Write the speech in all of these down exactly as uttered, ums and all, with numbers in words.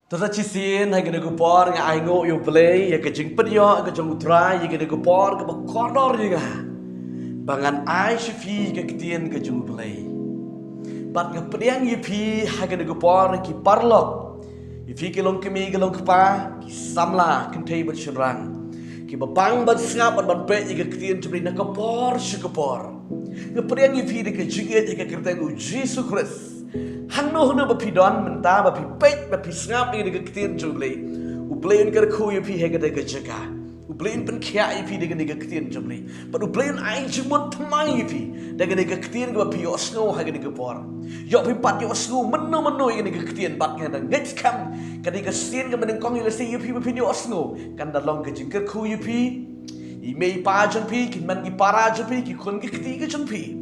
To sa shisien ha kane ka por nga ai nguh ïa U Blei ïa ka jingpynïoh ka jong U Trai ïa kane ka por kaba kordor ïa nga, ba ngan ai sha phi ka ktien ka jong U Blei. Bad nga pdiang ïa phi ha kane ka por ki paralok, ïa phi ki long kmie ki long kpa, ki samla kynthei bad shynrang, kiba bang ban sngap bad ban peit ïa ka ktien jong U Blei na ka por sha ka por. Nga pdiang ïa phi da ka jingïeit ha ka kyrteng U Jisu Khrist. Hangno hangno ba phi don mynta, ba phi peit, ba phi sngap ïa ka ktien jong U Blei, U Blei un kyrkhu ïa phi ha kata ka jaka. U Blei un pynkhiah ïa phi da kane ka ktien jong U Blei. Bad U Blei un ai jingmut thymmai ïa phi da kane ka ktien kaba phi ïohsngew ha kane ka por. Ïoh phi pat ïohsngew mynno mynno ïa kane ka ktien, bad nga da ngeit skhem ka dei ka sien kaba nyngkong ïa lade ïa phi ba phin ïohsngew, kan da long ka jingkyrkhu ïa phi. I mei i pa jong phi, ki hynmen ki para jong phi, ki khun ki kti ki jong phi.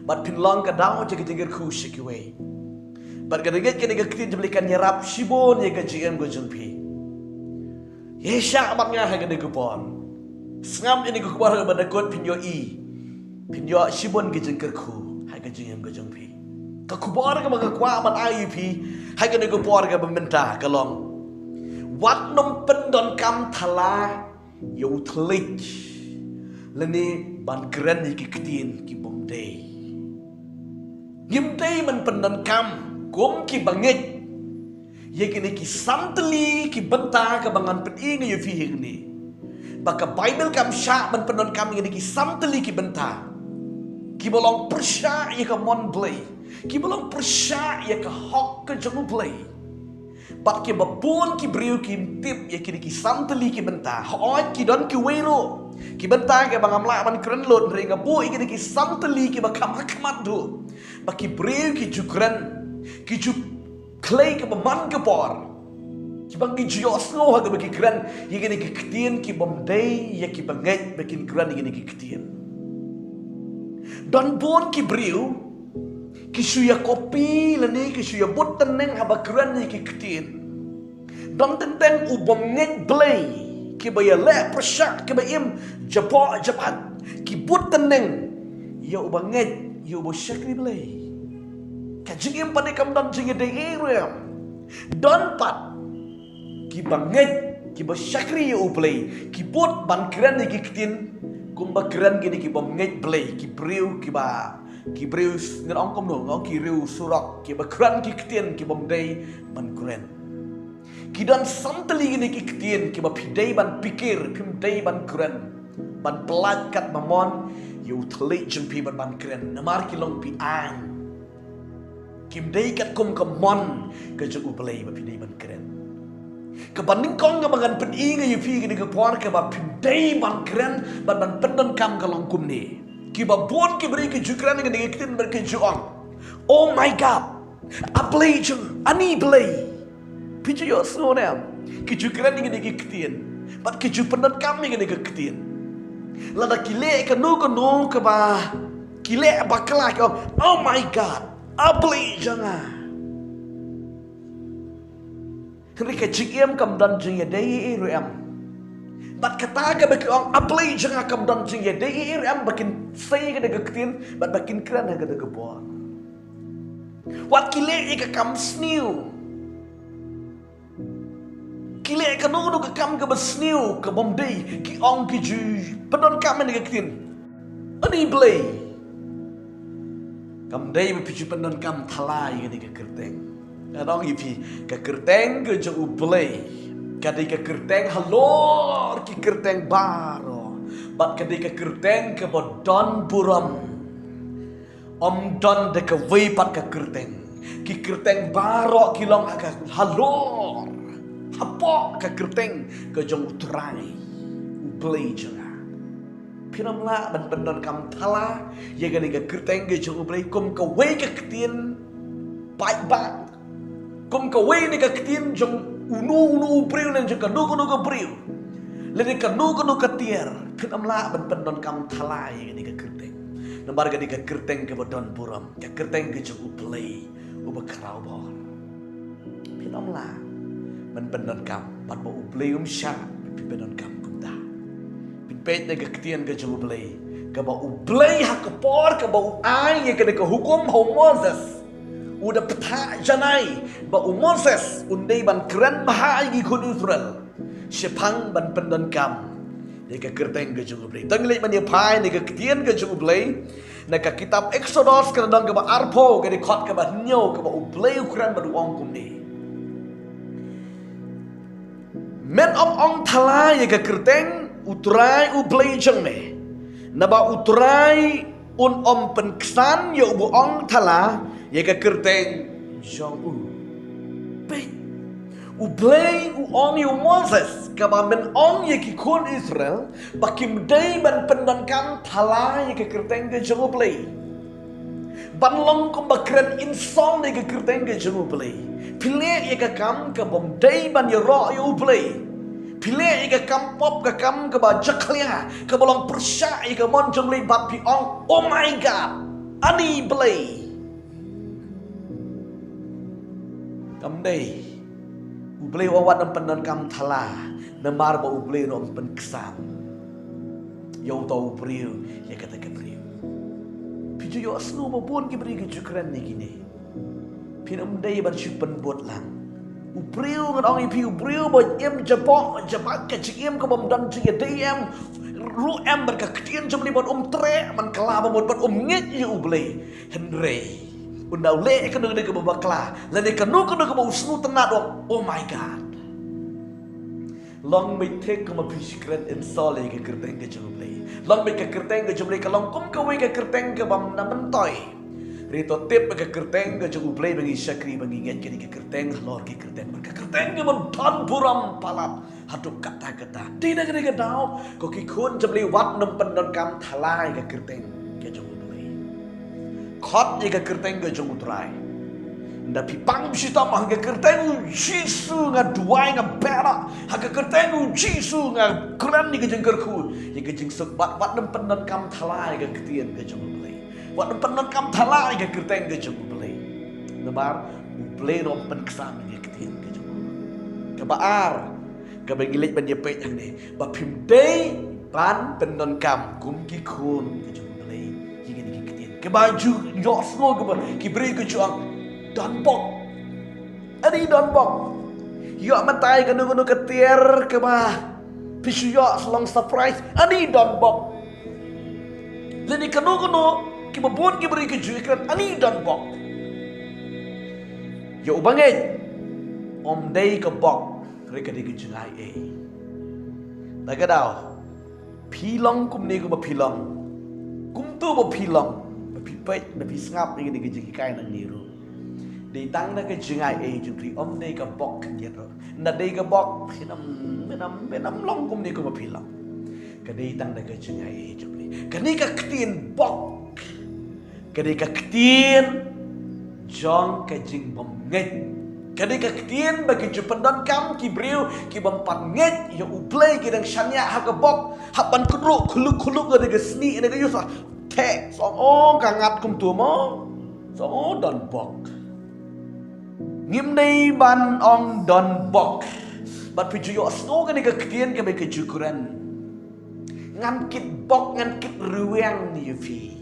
Bad phin long ka daw jong ka jingkyrkhu sha kiwei. Bad nga da ngeit kane ka ktien jong U Blei kan ïarap shibun ïa ka jingim ka jong phi. Ïa shah bad nga ha kane ka por. Sngap ïa kane ka khubor kaba dang kut, phin ïohi, phin ïoh shibun ka jingkyrkhu ha ka jingim ka jong phi. Ka khubor kaba nga kwah ban ai ïa phi ha kane ka por kaba mynta ka long: Wat nym pyndonkam thala ïa u thylliej, lane ban kren ïa ki ktien ki bym dei. Ngim dei ban pyndonkam kum ki bangeit ïa kine ki san tylli ki bynta kaba ngan pyni ïa phi hangne. Ba ka Baibl kam shah ban pyndonkam ïa kine ki san tylli ki bynta kiba long pyrshah ïa ka mon Blei, kiba long pyrshah ïa ka hok ka jong U Blei. Bad kiba bun ki briew kim tip ïa kine ki san tylli ki bynta. Hooid, ki don kiwei ruh ki bynta kiba ngam lah ban kren lut, hynrei nga buh ïa kine ki san tylli kiba kham hakhmat duh. Ba ki briew ki ju kren, ki ju khlei kaba man ka por, kiba ki ju ïohsngew ha kaba ki kren ïa kine ki ktien ki bym dei ïa ki bangeit ba kin kren ïa kine ki ktien. Don bun ki briew ki shu ïa copy lane ki shu ïa bud tneng haba kren ïa ki ktien. Don teng teng u bym ngeit Blei, kiba ïaleh pyrshah, kiba im jaboh jabad, ki bud tneng ïa uba ngeit, ïa uba shakri Blei. Ka jingim pat de kam don jingïadei ei ruh em. Don pat kiba ngeit, kiba shakri ïa U Blei, ki bud ban kren ïa ki ktien kumba kren kine ki bym ngeit Blei, ki briew kiba, ki briew s-, ngan ong kumno, ngan ong ki riew surok, kiba kren ki ktien ki bym dei ban kren. Ki don san tylli kine ki ktien kiba phi dei ban pyrkhat, phim dei ban kren, ban pyllait katba mon ïa u thylliej jong phi ban, ban kren, namar ki long be-aiñ. Kim dei katkum ka mon ka jong U Blei ba phi dei ban kren. Kaba nyngkong kaba ngan pyni ïa phi kane ka por kaba phim dei ban kren bad ban pyndonkam ka long kumne. Kiba bun ki briew ki ju kren kane ka ktien bad ki ju ong, "Oh my God, a Blei jong nga, ani Blei." Phi ju ïohsngew ne em? Ki ju kren ïa kine ki ktien bad ki ju pyndonkam ïa kine ki ktien. Lada ki leh kano kano kaba ki leh bakla, ki ong, "Oh my God, a Blei jong nga." Hynrei ka jingim kam don jingïadei ei ruh em. Bad kata kaba ki ong, "A Blei jong nga," kam don jingïadei ei ruh em ba kin sei kane ka ktien bad ba kin kren ha kane ka por. Wat ki leh ïa ka kam sniew, ki leh kano kano ka kam kaba sniew, ka bym dei, ki ong, ki ju pyndonkam ïa kane ka ktien, "Ani Blei." Kam dei ba phi ju pyndonkam thala ïa kane ka kyrteng. Ngan ong ïa phi, ka kyrteng ka jong U Blei ka dei ka kyrteng halor ki kyrteng baroh, bad ka dei ka kyrteng kaba don burom. Ym don da kawei pat ka kyrteng. Ki kyrteng baroh ki long ha ka, halor, hapoh ka kyrteng ka jong U Trai, U Blei jong nga. Phin ym lah ban pyndonkam thala ïa kane ka kyrteng ka jong U Blei kum kawei ka ktien paidbah, kum kawei ne ka ktien jong uno uno u briew lane jong kano kano ka briew lane kano kano ka tiar. Phin ym lah ban pyndonkam thala ïa kane ka kyrteng, namar kane ka kyrteng kaba don burom, ka kyrteng ka jong U Blei uba khraw bor. Phin ym lah ban pyndonkam, bad ba U Blei um shah ba phin pyndonkam kumta. Phin peit na ka ktien ka jong U Blei, kaba U Blei ha ka por kaba u ai ïa kane ka hukum ha u Moses, U da pynthah janai ba u Moses un dei ban kren bha ïa ki khun Israel shaphang ban pyndonkam ïa ka kyrteng ka jong U Blei. To ngin leit ban ïa phai na ka ktien ka jong U Blei na ka kitab Exodus, ka lynnong kaba arphew, ka dkhot kaba hynñiew, kaba U Blei u kren bad u ong kumne: Men ym ong thala ïa ka kyrteng U Trai U Blei jong me, naba U Trai un ym pynksan ïa uba ong thala ïa ka kyrteng jong u. Peit, U Blei u ong ïa u Moses, kaba men ong ïa ki khun Israel ba kim dei ban pyndonkam thala ïa ka kyrteng ka jong U Blei, ban long kumba kren insult ïa ka kyrteng ka jong U Blei. Phi leh ïa ka kam kabym dei ban ïaroh ïa U Blei. Phi leh ïa ka kam pop, ka kam kaba jakhlia, kaba long pyrshah ïa ka mon jong U Blei, bad phi ong, "Oh my God, ani Blei." Kam dei. U Blei u ong wat nym pyndonkam thala, namar ba U Blei un ym pynksan ïa uto u briew, ïa kata ka briew. Phi ju ïohsngew ba bun ki briew ki ju kren ïa kine. Phin ym dei ban shu pynbud lang. U briew, ngan ong ïa phi, u briew ba im jaboh jabad, ka jingim ka bym don jingïadei em ruh em bad ka ktien jong U Blei, bad um treh man ka la ba mut, bad um ngeit ïa U Blei. Hynrei un da leh kano kano kaba bakla, lane kano kano kaba u sngewtynnat, u ong, "Oh my God." Long beit thik kumba phi shu kren insult ïa ka kyrteng ka jong U Blei. Long beit ka kyrteng ka jong U Blei ka long kum kawei ka kyrteng kabym da myntoi. Hynrei to tip ba ka kyrteng ka jong U Blei ba ngi shakri, ba ngi ngeit, kane ka kyrteng halor ki kyrteng, bad ka kyrteng ka bym don burom palat haduh katta katta. Te na kane ka daw, ko ki khun jong U Blei, wat nym pyndonkam thala ïa ka kyrteng ka jong U Blei. Khot ïa ka kyrteng ka jong U Trai. Nda phi pang phi shitom, ha ka kyrteng U Jisu nga duwai, nga beh, ha ka kyrteng U Jisu nga kren ïa ka jingkyrkhu, ïa ka jingsuk, bad wat nym pyndonkam thala ïa ka ktien ka jong U Blei. Wat nym pyndonkam thala ïa ka kyrteng ka jong U Blei. Namar U Blei un ym pynksan ïa ka ktien ka jong u. Kaba ar, kaba ngi leit ban ïa peit hangne, ba phim dei ban pyndonkam kum ki khun ka jong U Blei ïa kine ki ktien. Kaba ju ïohsngew kaba ki briew ki ju ong, "Don bok." Ani don bok. Ïoh mynta kano kano ka tiar kaba phi shu ïoh sa long surprise, ani don bok. Lane kano kano kiba bun ki briew ki ju ïakren, ani don bok. Ïa uba ngeit, ym dei ka bok, hynrei ka dei ka jingai ei. Da ka daw, phi long kumne kumba phi long, kumto ba phi long, ba phi peit, ba phi sngap ïa kane ka jinghikai nangne ruh, dei tang da ka jingai ei jong phi, ym dei ka bok khyndiat ruh. Nda dei ka bok, phin ym, phin ym, phin ym long kumne kumba phi long. Ka dei tang da ka jingai ei jong phi. Kane ka ktien bok, ka dei ka ktien jong ka jingbymngeit. Ka dei ka ktien ba ki ju pyndonkam ki briew ki bym pat ngeit ïa U Blei, ki dang shaniah ha ka bok, hap ban kynruh khuluk khuluk ïa ka snieh ïa ka ïuh, sa theh, sa ong, "Oh, ka ngat kumto mo, sa ong don bok." Ngim dei ban ong don bok. Bad phi ju ïohsngew kane ka ktien kaba ki ju kren, "Ngan kit bok, ngan kit rwiang ïa phi."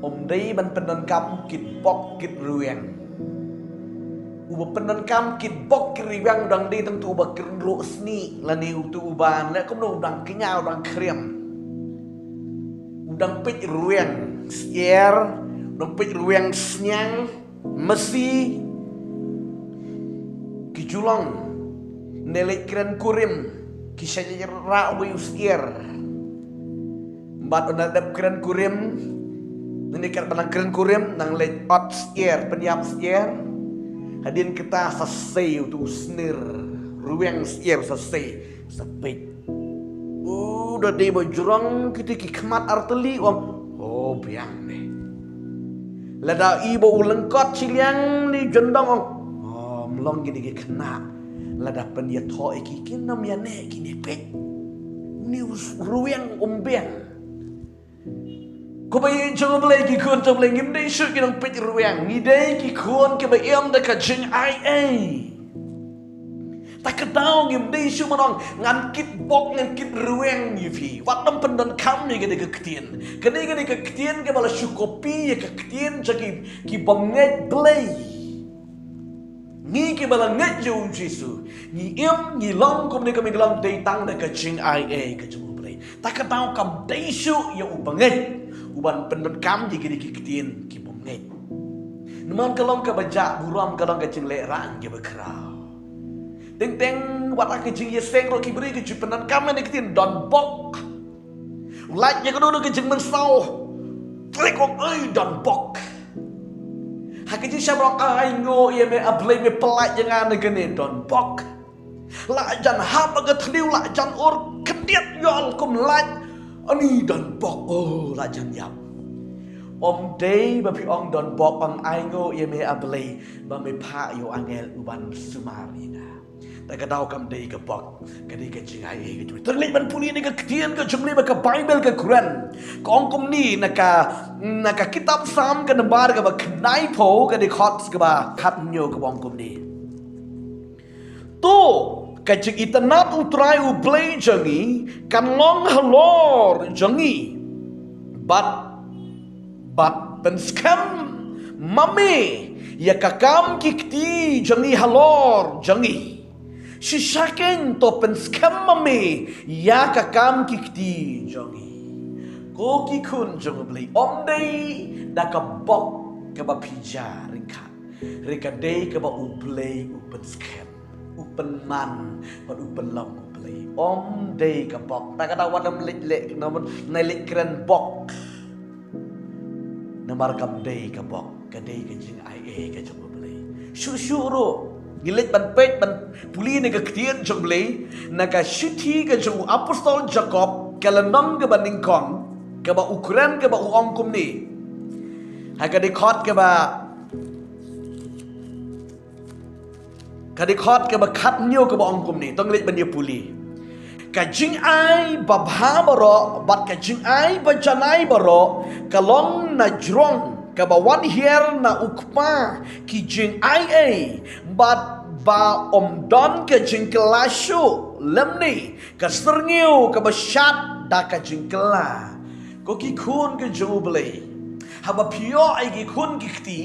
Ym dei ban pyndonkam kit bok kit rwiang. Uba pyndonkam kit bok kit rwiang u dang dei tang uto uba kynruh snieh, lane uto uba, lane kumno, u dang kñia, u dang khriam. U dang peit rwiang syiar, u dang peit rwiang sniang, masi. Ki ju long, ne leit kren kurim, ki shah rah wei u syiar. Bad u na dep kren kurim, ne kat ba nang kren kurim, nang leit ot syiar, pynïap syiar. Hadien kata sa sei uto u snir, rwiang syiar sa sei, sa peit. U da dei ba jrong kiti ki khmat artylli, u ong, "Oh, biang ne." Lada i ba u lyngkot shiliang ne jyndong, u ong, "Oh, ym long kine ki khynnah. Lada pynïathoh ïa ki, kin ym ïa neh kine, peit. Une u rwiang um biang." Ko ba ïeit jong U Blei, ki khun jong U Blei, ngim dei shuh ki nongpeit rwiang. Ngi dei ki khun kiba im da ka jingai ei. Ta ka daw ngim dei shuh ban ong ngan kit bok, ngan kit rweng ïa phi. Wat nym pyndonkam ïa kane ka ktien. Kane, kane ka ktien kaba la shu copy ïa ka ktien jong ki, ki bym ngeit Blei. Ngi kiba la ngeit ïa u Jisu, ngi im, ngi long kumne kumba ngi long dei tang da ka jingaiei ka jong u Blei. Ta ka daw kam dei shuh ïa u bangeit u ban pyndonkam ïa kine ki ktien ki bym ngeit. Namar ka long kaba jah burom, ka long ka jinglehraiñ kaba khraw. Teng teng wat ha ka jingïaseng ruh ki briew ki ju pyndonkam ïa kane ka ktien don bok. U lait ïa kano kano ka jingmynsaw, te ki ong, "Ei, don bok." Ha ka jingshah ban ong, "Ai, ainguh ïa me, A Blei, me pyllait ïa nga na kane, don bok." La jan hap ha ka thliew, la jan ur khyndiat ïoh kum lait, ani don bok, oh, la jan ïap. Ym dei ba phi ong don bok, ong, "Ainguh ïa me, A Blei, ba me phah ïa u angel u ban sumar ïa nga." Ta ka daw kam dei ka bok, ka dei ka jingaiei ka jong u Blei. Te ngin leit ban pule ïa ka ktien ka jong u Blei ba ka Baibl ka kren. Ka ong kumne na ka, na ka kitab Salm ka nombar kaba khyndaiphew, ka dei khot kaba khathynñiew, kaba ong kumne. To, ka jingitynnad U Trai U Blei jong ngi kan long halor jong ngi. Bad, bad pynskhem ma me ïa ka kam ki kti jong ngi halor jong ngi. Shisha keiñ, to pynskhem ma me ïa ka kam ki kti jong ngi. Ko ki khun jong U Blei, ym dei da ka bok kaba phi jia ryngkat. Hynrei ka dei kaba U Blei u pynskhem, u pynman, bad u pynlong U Blei. Ym dei ka bok. Ta ka daw wat nym leit leh, nym leit kren bok. Namar kam dei ka bok, ka dei ka jingaiei ka jong U Blei. Shuh shuh ruh, ngi leit ban peit ban pule na ka ktien jong U Blei, na ka shithi ka jong u apostol Jakob, ka lynnong kaba nyngkong, kaba u kren, kaba u ong kumne. Ha ka dei khot kaba Ka dei khot kaba khathynñiew kaba ong kumne, to ngin leit ban ïa pule. Ka jingai babha baroh, bad ka jingai bajanai baroh, ka long na jrong, kaba wan hiar na u Kpa ki jingaiei, bad ba ym don ka jingkylla shuh, lymne ka syrngiew kaba shad da ka jingkylla. Ko ki khun ki jong U Blei, haba phi ïoh ïa ki khun ki kti,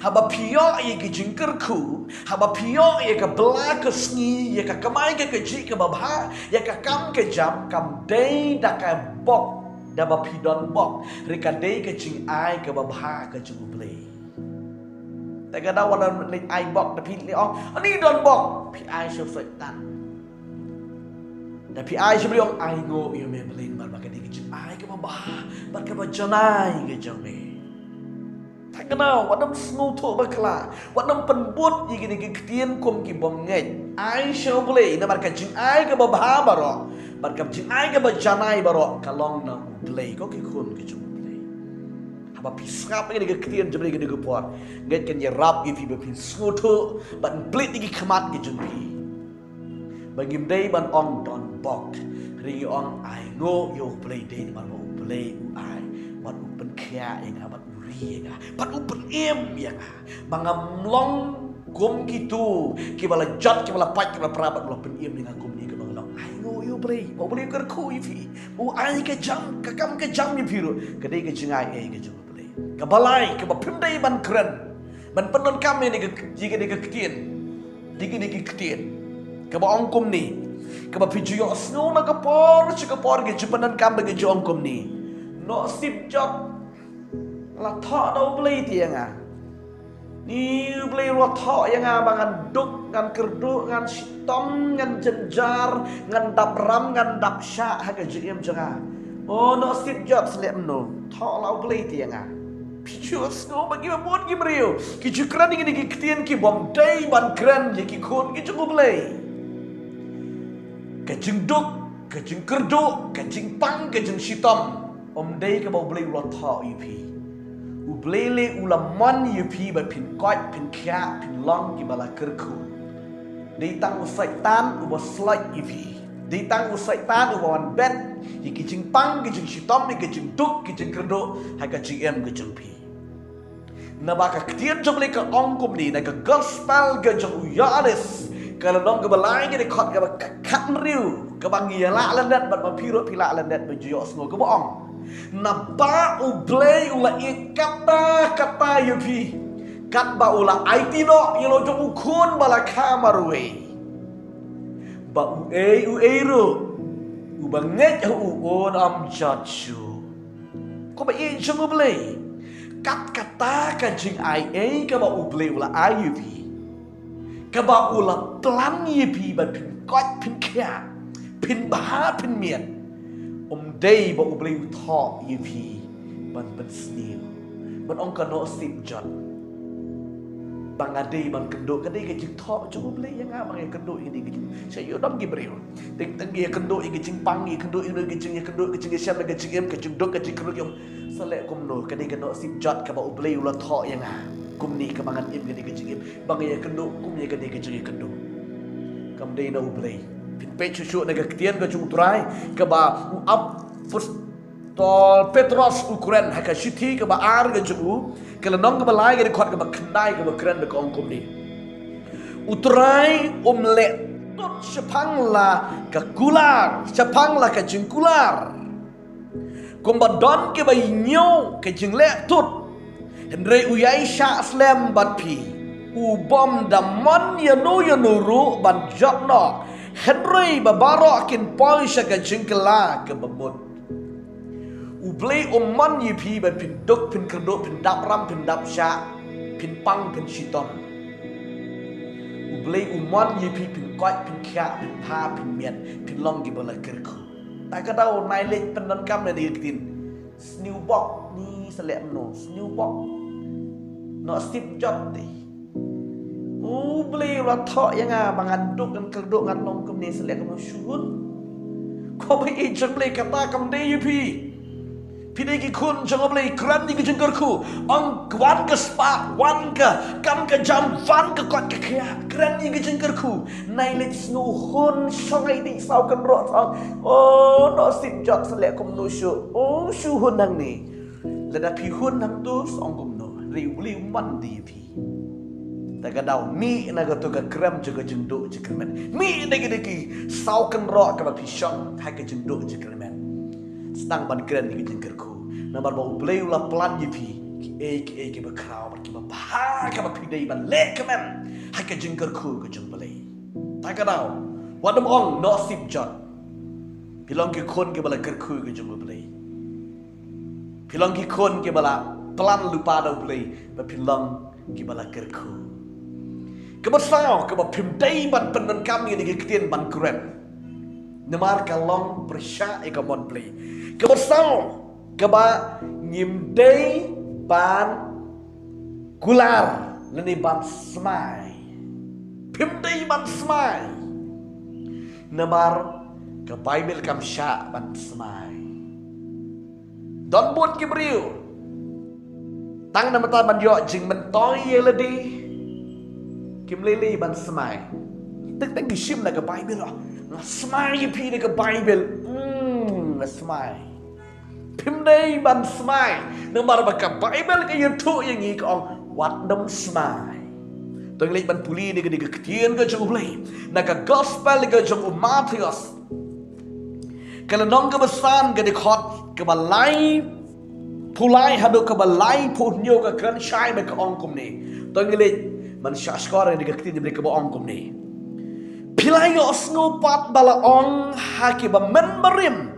haba phi ïoh ïa ki jingkyrkhu, haba phi ïoh ïa ka bylla ka sngi, ïa ka kamai ka kajih kaba bha, ïa ka kam ka jam, kam dei da ka bok, da ba phi don bok, hynrei ka dei ka jingai kaba bha ka jong U Blei. Te ka daw wat nym leit ai bok, da phi leit ong, ani don bok, phi ai sha u Soitan. Da phi ai sha U Blei, ong, ainguh ïa me Blei namar ba ka dei ka jingai kaba bha, bad kaba janai ka jong me. Te ka daw wat nym sngewthuh bakla, wat nym pynbud ïa kine ki ktien kum ki bym ngeit. Ai sha U Blei namar ka jingai kaba bha baroh, bad ka jingai kaba janai baroh, ka long na U Blei, ko ki khun ki jong U Blei. Haba phi sngap ïa kine ki ktien jong U Blei kine ki por, ngeit kan ïarap ïa phi ba phin sngewthuh, bad plie ïa ki khmat ki jong phi. Ba ngim dei ban ong don bok, hynrei ngi ong ainguh ïa U Blei dei namar ba U Blei u ai, bad u pynkhiah ïa nga, bad u ri ïa nga, bad u pynim ïa nga. Ba ngam long kum kito kiba la jot, kiba la pait, kiba la pra, bad u la pynim ïa nga kumne kaba nga long. Ainguh ïa U Blei, ba U Blei u kyrkhu ïa phi, u ai ka jam, ka kam ka jam ïa phi ruh, ka dei ka jingai ei ka jong U Blei. Kaba lai, kaba phim dei ban kren, ban pyndonkam ïa kane ka, ïa kane ka ktien, ïa kane ka ktien, kaba ong kumne, kaba phi ju ïohsngew na ka por sha ka por, ki ju pyndonkam bad ki ju ong kumne. Noh sip jot, la thoh da U Blei te ïa nga. Ni U Blei u la thoh ïa nga ba ngan duk, ngan kyrduh, ngan shitom, ngan jynjar, ngan dap ram, ngan dap shah ha ka jingim jong nga. O, noh sip jot, shlem no. Thoh la U Blei te ïa nga. Phi ju sngew ba kiba bun ki briew ki ju kren ïa kine ki ktien ki bym dei ban kren ïa ki khun ki jong U Blei. Ka jingduk, ka jingkyrduh, ka jingpang, ka jingshitom, ym dei kaba U Blei u la thoh ïa phi. U Blei lei u la mon ïa phi ba phin koit, phin khiah, phin long kiba la kyrkhu. Dei tang u Soitan uba slait ïa phi. Dei tang u Soitan uba wan bet ïa ki jingpang, ki jingshitom, ïa ki jingduk, ki jingkyrduh ha ka jingim ka jong phi. Naba ka ktien jong U Blei ka ong kumne, na ka gospel ka jong u Ïoannis, Ka lynnong kaba lai, ka dkhot kaba khathynriew, kaba ngi ïa lah lyndet bad ma phi ruh phi lah lyndet ban ïohsngew, kaba ong: Naba U Blei u la ïeit katta katta ïa phi, katba u la aiti noh ïa la u jong u khun ba la kha marwei, ba uei uei ruh uba ngeit ha u un ym jot shuh. Kaba ïeit jong U Blei. Kat kata ka jingai ei kaba U Blei u la ai ïa phi, kaba u la plan ïa phi ban phin koit phin khiah, phin bha phin miat, um dei ba U Blei u thoh ïa phi ban pynsniew, ban ong ka noh sip jot. Ba nga dei ban kynduh, ka dei ka jingthoh jong U Blei ïa nga ba nga kynduh ïa ka dei ka jing, sha ïoh dom ki briew. Teng teng ïa kynduh ïa ka jingpang, ïa kynduh ïa ka jing, ïa kynduh ka jing, ïa shem ka jingim, ka jingduk ka jingkynduh ïa. Sa leh kumno, ka dei ka noh sip jot kaba U Blei u la thoh ïa nga. Kumne kaba ngan im ka dei ka jingim, ba nga ïa kynduh kum ïa ka dei ka jing ïa kynduh. Kam dei na U Blei. Phin peit shuh shuh na ka ktien ka jong U Trai, kaba u ap Tol Petros u kren ha ka shithi kaba ar ka jong u, ka lynnong kaba lai ka dkhot kaba khyndai kaba kren da ka ong kumne: U Trai um leh tut shaphang la ka kular, shaphang la ka jingkular. Kumba don kiba ïoh ka jingleh tut, hynrei u ïai shah slem bad phi. U bym da mon ïa no ïa no ruh ban jot noh, hynrei ba baroh kin poi sha ka jingkylla kaba mut. U Blei um mon ïa phi ban phin duk, phin kyrduh, phin dap ram, phin dap shah, phin pang, phin shitom. U Blei u mon ïa phi phin koit, phin khiah, phin bha, phin miat, phin long kiba la kyrkhu. Ta ka daw nai leit pyndonkam na ka ktien. Sniew bok, ni sa leh kumno, sniew bok. Noh sip jot te. U Blei u la thoh ïa nga ba ngan duk, ngan kyrduh, ngan long kumne, sa leh kumno, shu hun. Kaba ïeit jong U Blei, kata kam dei ïa phi. Phi dei ki khun jong U Blei, kren ïa ka jingkyrkhu. Ong wan ka spah, wan ka kam ka jam, wan ka koit ka khiah, kren ïa ka jingkyrkhu. Nai leit sniew hun, shong ai dih saw kynroh saw. Oh, noh sip jot, sa leh kumno shuh. Oh, shu hun hangne. Lada phi hun hangto sa ong kumno, hynrei U Blei u mon ïa phi. Ta ka daw mih na kato ka krem jong ka jingduh jingkyrmen. Mih na ki, na ki saw kynroh kaba phi shong ha ka jingduh jingkyrmen. Sdang ban kren ïa ka jingkyrkhu. Namar ba U Blei u la plan ïa phi kiei kiei kiba khraw bad kiba bha kaba phi dei ban leh kmen ha ka jingkyrkhu ka jong U Blei. Ta ka daw, wat nym ong noh sip jot. Phi long ki khun kiba la kyrkhu ka jong U Blei. Phi long ki khun kiba la plan lypa da U Blei ba phin long kiba la kyrkhu. Kaba saw, kaba phim dei ban pyndonkam ïa kane ka ktien ban kren. Namar ka long pyrshah ïa ka mon Blei. Kaba saw, kaba ngim dei ban kular lane ban smai. Phim dei ban smai. Namar ka Baibl kam shah ban smai. Don bun ki briew, tang namar ban ïoh jingmyntoi ïa lade, kim lei lei ban smai. Teng teng ki shim na ka Baibl, oh, nga smai ïa phi na ka Baibl. Hmm, nga smai. Phim dei ban smai. Namar ba ka Baibl ka ïathuh ïa ngi, ka ong wat nym smai. To ngin leit ban pule na kane ka ktien ka jong U Blei na ka Gospel ka jong u Mathaios, ka lynnong kaba san, ka dkhot kaba laiphew lai haduh kaba laiphew hynñiew, ka kren shai bad ka ong kumne. To ngin leit ban shah shkor ïa kane ka ktien jong U Blei kaba ong kumne: Phi la ïohsngew pat ba la ong ha kiba mynbarim,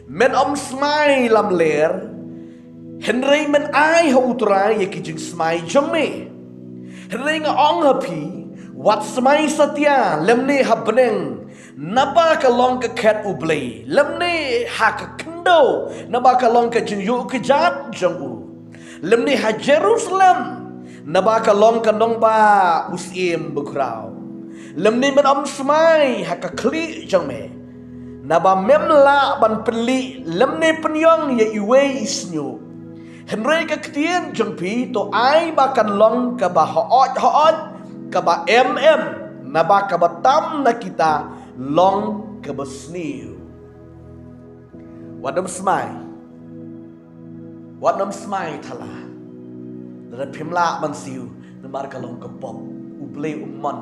men ym smai lamler, hynrei men ai ha U Trai ïa ki jingsmai jong me. Hynrei nga ong ha phi, wat smai satia, lymne ha bneng, naba ka long ka khet U Blei, lymne ha ka khyndew, naba ka long ka jingïuh kjat jong u, lymne ha Jerusalem, naba ka long ka nongbah u Syiem bakhraw. Lymne men ym smai ha ka khlieh jong me, naba mem lah ban pynlieh lymne pynïong ïa iwei i shñiuh. Hynrei ka ktien jong phi to ai ba kan long kaba hooid hooid, kaba em em, naba kaba tam na kita long kaba sniew. Wat nym smai. Wat nym smai thala. Lada phim lah ban siew, namar ka long ka pop. U Blei um mon.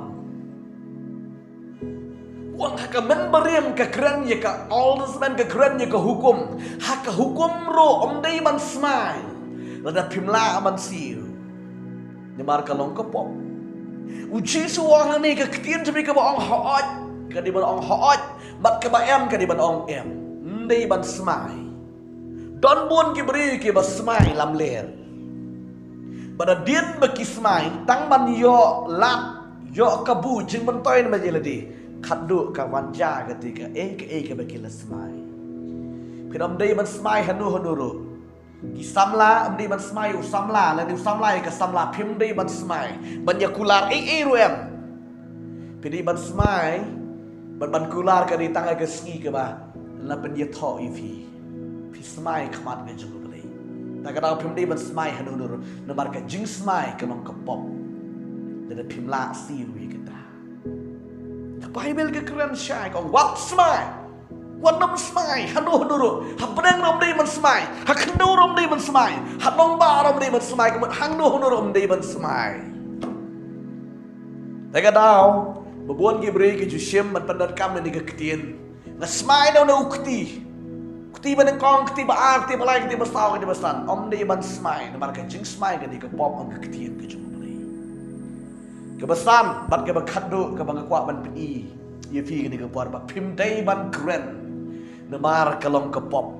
Ong ha ka mynbarim ka kren ïa ka Old Testament, ka kren ïa ka hukum. Ha ka hukum ruh ym dei ban smai lada phim lah ban siew. Namar ka long ka pop. U Jisu u ong hangne ka ktien jong phi kaba ong hooid ka dei ban ong hooid, bad kaba em ka dei ban ong em. Ym dei ban smai. Don bun ki briew kiba smai lamler. Bad hadien ba ki smai tang ban ïoh lad, ïoh kabu jingmyntoi na bynta ïa lade, khatduh ka wan jia kata kaei kaei kaba ki la smai. Phin ym dei ban smai hano hano ruh. Ki samla ym dei ban smai u samla, lane u samla ïa ka samla, phim dei ban smai ban ïa kular ei ei ruh em. Phi dei ban smai, ban ban kular ka dei tang ha ka sngi kaba la pynïathoh ïa phi. Phi smai khmat ka jong U Blei. Ta ka daw phim dei ban smai hano hano ruh, namar ka jingsmai ka long ka pop. Lada phim lah siew ïa kata. Ka Baibl ka kren shai, ka ong wat smai. Wat nym smai hano hano ruh. Ha pdeng ruh ym dei ban smai, ha khyndew ruh ym dei ban smai, ha nongbah ruh ym dei ban smai, ka mut hangno hano ruh ym dei ban smai. Te ka daw ba bun ki briew ki ju shim ban pyndonkam ïa kane ka ktien. Nga smai da une u kti, kti ba nyngkong, kti ba ar, kti ba lai, kti ba saw, kti ba san. Ym dei ban smai, namar ka jingsmai ka dei ka pop, ong ka ktien ka jong U Blei. Kaba san bad kaba khatduh kaba nga kwah ban pyni ïa phi kane ka por, ba phim dei ban kren namar ka long ka pop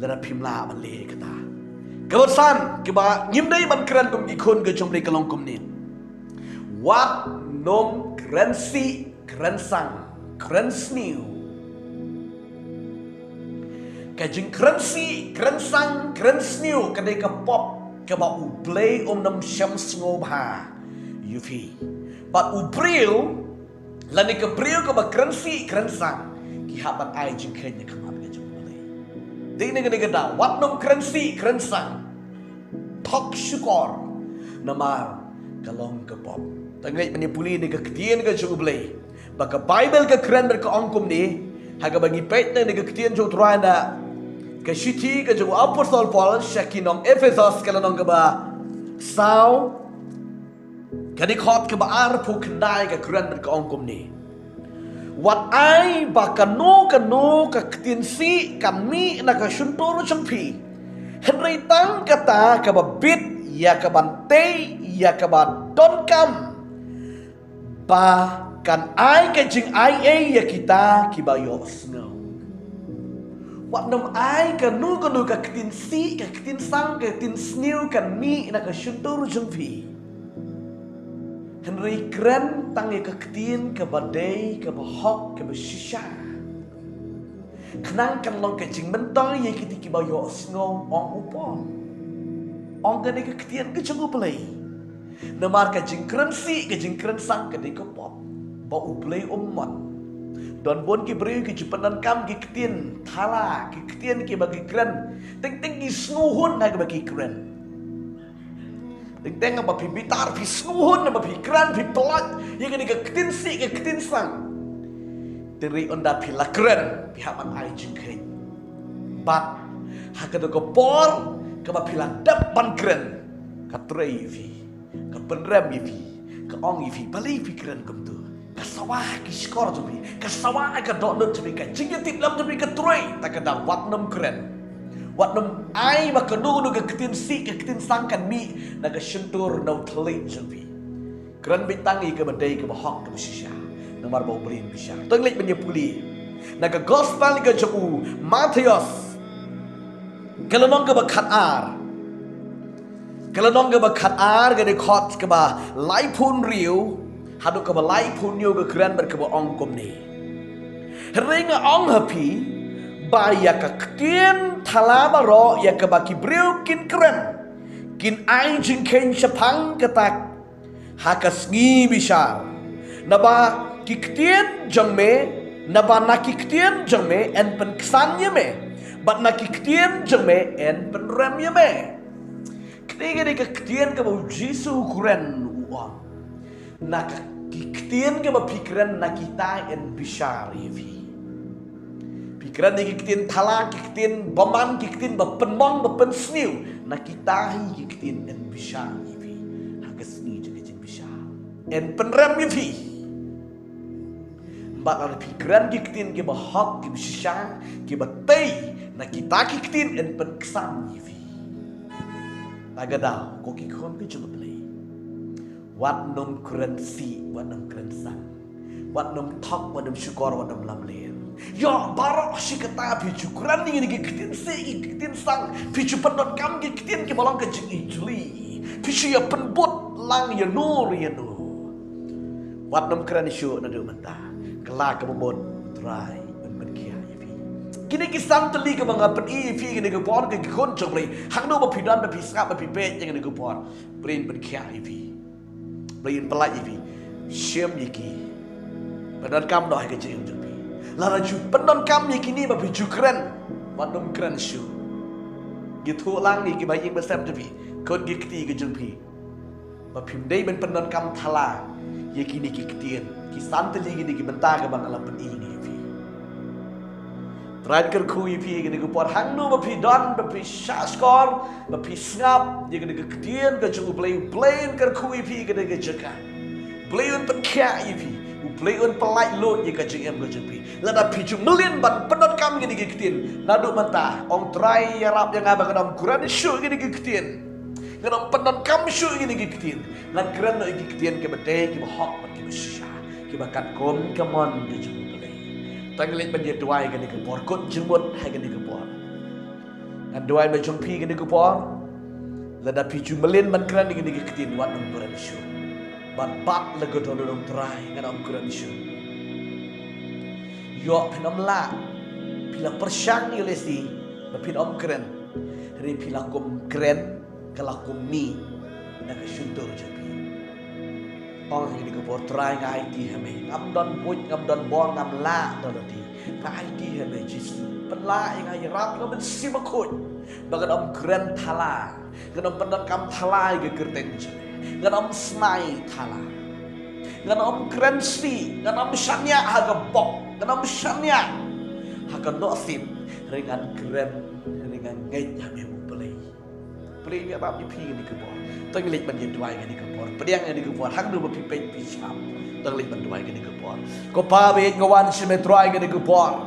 lada phim lah ban leh kata. Kaba san kaba ngim dei ban kren kum ki khun ka jong U Blei ka long kumne: wat nym kren sih, kren sang, kren sniew. Ka jingkren sih, kren sang, kren sniew ka dei ka pop kaba U Blei um nym shem sngewbha ïa phi. Bad u briew lane ka briew kaba kren sih kren sang, ki hap ban ai jingkheiñ na khmat ka jong U Blei. Dei na kane ka daw wat nym kren sih kren sang, thok shukor, namar ka long ka pop. Te ngeit ban ïa pule na ka ktien ka jong U Blei, ba ka Baibl ka kren bad ka ong kumne, ha kaba ngi peit na ka ktien jong U Trai na ka shithi ka jong u Apostol Paul sha ki nong Ephesos, ka lynnong kaba saw, ka dkhot kaba arphew khyndai, ka kren bad ka ong kumne: wat ai ba kano kano ka ktien sih kan mih na ka shyntur jong phi, hynrei tang kata kaba bit ïa kaban tei ïa kaba donkam, ba kan ai ka jingaiei ïa kita kiba ïohsngew. Wat nym ai kano kano ka ktien sih, ka ktien sang, ka ktien sniew kan mih na ka shyntur jong phi, hynrei kren tang ïa ka ktien kaba dei, kaba hok, kaba shisha, khnang kan long ka jingmyntoi ïa kita kiba ïohsngew, ong u Paul. Ong kane ka ktien ka jong U Blei. Namar ka jingkren sih, ka jingkren sang ka dei ka pop ba U Blei um mon. Don bun ki briew ki ju pyndonkam ki ktien thala, ki ktien kiba ki kren. Teng teng ki sngewhun ha kaba ki kren. Teng teng ba phi bitar, phi sngewhun, ba phi kren, phi pynlait ïa kane ka ktien sih, ka ktien sang, hynrei ynda phi la kren, phi hap ban ai jingkheiñ. Bad ha kata ka por kaba phi la dep ban kren, ka trei ïa phi, ka pynrem ïa phi, ka ong ïa phi, balei phi kren kumto? Ka sawa ha ki shkor jong phi, ka sawa ha ka dohnud jong phi, ka jingïatiplem jong phi ka trei. Ta ka daw wat nym kren, wat nym ai ba kano kano ka ktien sih, ka ktien sang kan mih na ka shyntur, na u thylliej jong phi. Kren beit tang ïa kaba dei, kaba hok, kaba shisha, namar ba U Blei un bishar. To ngin leit ban ïa pule na ka Gospel ka jong u Mathaios, ka lynnong kaba khatar, ka lynnong kaba khatar, ka dkhot kaba laiphew hynriew haduh kaba laiphew hynñiew, ka kren bad kaba ong kumne: Hynrei nga ong ha phi ba ïa ka ktien thala baroh ïa kaba ki briew kin kren, kin ai jingkheiñ shaphang kata ha ka sngi bishar. Naba ki ktien jong me, naba na ki ktien jong me yn pynksan ïa me, bad na ki ktien jong me yn pynrem ïa me. Kane ka dei ka ktien kaba U Jisu u kren, u ong: Na ka, ki ktien kaba phi kren, na kita yn bishar ïa phi. Phi kren ïa ki ktien thala, ki ktien bymman, ki ktien ba pynmong, ba pynsniew, na kita hi ki ktien yn bishar ïa phi ha ka sngi jong ka jingbishar. Yn pynrem ïa phi. Bad lada phi kren ki ktien kiba hok, kiba shisha, kiba tei na kita ki ktien, yn pynksan ïa phi. Te ka daw, ko ki khun ka jong U Blei, wat nym kren sih, wat nym kren sang, wat nym thok, wat nym shukor, wat nym lamler. Ïoh baroh shi katta phi ju kren ïa kine ki ktien sih, ki ktien sang, phi ju pyndonkam ki ktien kiba long ka jingijli, phi ju ïa pynbud lang ïano ïano. Wat nym kren shuh naduh mynta. Kylla kaba mut, U Trai un pynkhiah ïa phi. Kine ki san tylli kiba nga pyni ïa phi kine ki por, ki khun jong U Blei, hangno ba phi don, ba phi sngap, ba phi peit ïa kine ki por, U Blei un pynkhiah ïa phi, U Blei un pyllait ïa phi. Shim ïa ki, pyndonkam noh ha ka jingim jong phi. Lada ju pyndonkam ïa kine ba phi ju kren, wat nym kren shuh. Ïathuh lang ïa kiba ïing ba sem jong phi, khun ki kti ki jong phi, ba phim dei ban pyndonkam thala ïa kine ki ktien, ki san tylli kine ki bynta kiba nga la pyni ïa phi. U Trai un kyrkhu ïa phi ïa kine ki por, hangno ba phi don, ba phi shahshkor, ba phi sngap ïa kine ki ktien ka jong U Blei, U Blei un kyrkhu ïa phi ïa kine ki jaka. U Blei un pynkhiah ïa phi, U Blei un pyllait lut ïa ka jingim ka jong phi. Lada phi ju mlien ban pyndonkam ïa kine ki ktien naduh mynta, ong, Trai, ïarap ïa nga ba ngan nym kren shuh ïa kine ki ktien. Ngan nym pyndonkam shuh ïa kine ki ktien. Ngan kren noh ïa ki ktien kiba dei, kiba hok bad kiba shisha, kiba katkum ka mon ka jong U Blei. Te ngi leit ban ïa duwai ïa kine ki por, khun jingmut ha kine ki por. Ngan duwai na jong phi ïa kine ki por. Lada phi ju mlien ban kren ïa kine ki ktien, wat nym kren shuh. Bad bat la ka dohnud, ong, Trai, ngan nym kren shuh. Ïoh phin ym lah, phi la pyrshang ïa lade ba phin ym kren. Hynrei phi la kum kren, ka la kum mih na ka shyntur jong phi. Ong ha kine ki por, Trai, nga aiti ha me. Ngam don buit, ngam don bor, ngam lah da lade. Nga aiti ha me, Jisu. Pynlah ïa nga, ïarap ïa nga Mynsiem Bakhuid ba ngan nym kren thala, ngan nym pyndonkam thala ïa ka kyrteng jong me. Ngan nym smai thala, ngan nym kren sih, ngan nym shaniah ha ka bok, ngan nym shaniah ha ka nohsip. Hynrei ngan kren, hynrei ngan ngeit ha me, U Blei. U Blei un ïarap ïa phi ïa kine ki por. To ngin leit ban ïa duwai ïa kine ki por. Pdiang ïa kine ki por, hangno ba phi peit phi sngap. To ngin leit ban duwai ïa kine ki por. Ko Pa baieit, nga wan sha me Trai ïa kine ki por.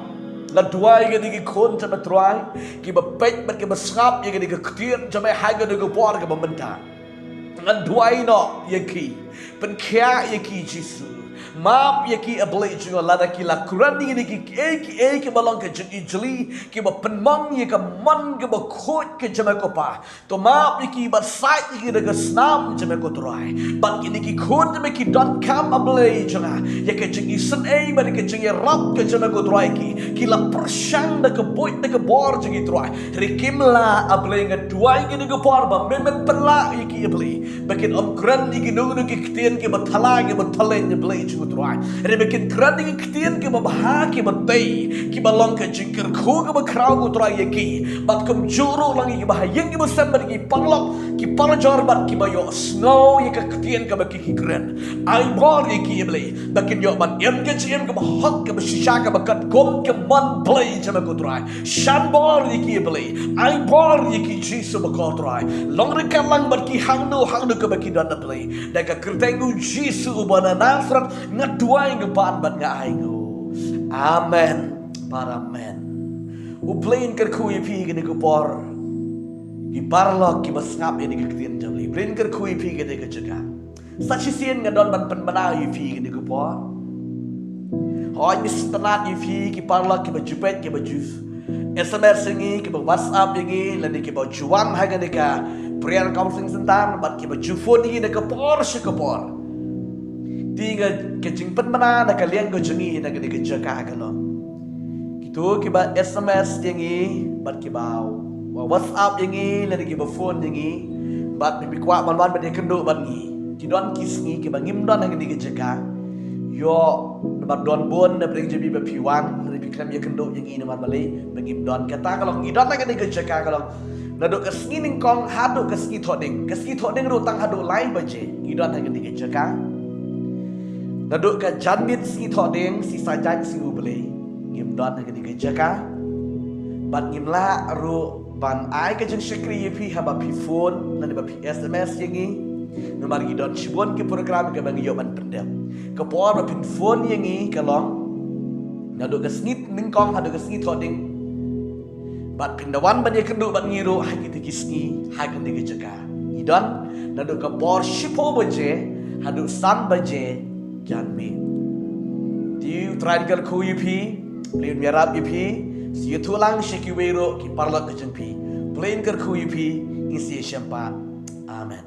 Nga duwai ïa kine ki khun jong me Trai, kiba peit bad kiba sngap ïa kine ki ktien jong me ha kine ki por kiba mynta. Ngan duwai noh ïa ki. Pynkhiah ïa ki, Jisu. Map ïa ki, A Blei jong nga, lada ki la kren ïa kine kiei kiei kiba long ka jingijli, kiba pynmong ïa ka mon kaba khuid ka jong me, ko Pa. To map ïa ki bad sait ïa ki da ka snam jong me, ko Trai. Bad kine ki khun jong me ki donkam, A Blei jong nga, ïa ka jingisynei bad ïa ka jingïarap ka jong me, ko Trai, ki, ki la pyrshang da ka buit da ka bor jong ki, Trai. Hynrei kim lah, A Blei, nga duwai ïa kine ki por ba men men pynlah ïa ki, A Blei, ba kin ym kren ïa kino kino ki ktien kiba thala, kiba thlieñ, A Blei jong nga, ko Trai. Hynrei ba kin kren ïa ki ktien kiba bha, kiba tei, kiba long ka jingkyrkhu kaba khraw, ko Trai, ïa ki. Bad kumjuh ruh lang ïa kiba ha ïing kiba sem bad ki paralok, ki parajor bad kiba ïohsngew ïa ka ktien kaba ki, ki kren. Ai bor ïa ki, A Blei, ba kin ïoh ban im ka jingim kaba hok, kaba shisha, kaba katkum ka mon, Blei jong me, ko Trai. Shan bor ïa ki, A Blei. Ai bor ïa ki, Jisu bakordor. Long ryngkat lang bad ki hangno hangno kaba ki don, A Blei. Da ka kyrteng U Jisu uba na Nasareth nga duwai, nga pan bad nga ai nguh. Amen. Para amen. U Blei un kyrkhu ïa phi ïa kine ki por. Ki paralok kiba sngap ïa kine ki ktien jong U Blei. U Blei un kyrkhu ïa phi ïa kane ka jaka. Sa shisien nga don ban pynbna ïa phi ïa kane ka por. Hooid, nga sngewtynnat ïa phi ki paralok kiba ju peit, kiba ju S M S ïa ngi, kiba WhatsApp ïa ngi, lane kiba ju wan ha kane ka Prayer Counseling Center, bad kiba ju phone ïa ngi na ka por sha ka por. Te nga, ka jingpynbna na ka liang ka jong ngi na kane ka jaka ka long, kito kiba S M S ïa ngi, bad kiba wa-, WhatsApp ïa ngi, lane kiba phone ïa ngi, bad phi kwah ban wan ban ïakynduh bad ngi. Ki don ki sngi kiba ngim don ha kane ka jaka. Ïoh, namar don bun na pdeng jong phi ba phi wan, hynrei phi khlem ïakynduh ïa ngi namar balei? Ba ngim don. Kata ka long, ngi don ha kane ka jaka ka long, naduh ka sngi nyngkong haduh ka sngi thohdieng. Ka sngi thohdieng ruh tang haduh lai baje ngi don ha kane ka jaka. Naduh ka janmiet sngi thohdieng, sngi Saitjaiñ, sngi U Blei, ngim don ha kane ka jaka. Bad ngim lah ruh ban ai ka jingshakri ïa phi haba phi phone lane ba phi S M S ïa ngi. Namar ngi don shibun ki program kiba ngi ïoh ban pyndep. Ka por ba phin phone ïa ngi ka long Naduh ka sngi nyngkong haduh ka sngi thohdieng. Bad phin da wan ban ïakynduh bad ngi ruh ha kito ki sngi, ha kito ki jaka. Ngi don naduh ka por shiphew baje haduh san baje janmiet. Te U Trai un kyrkhu ïa phi, U Blei un ïarap ïa phi. Sa ïathuh lang sha kiwei ruh ki paralok ka jong phi. U Blei un kyrkhu ïa phi. Ngin sa ïashem pat. Amen.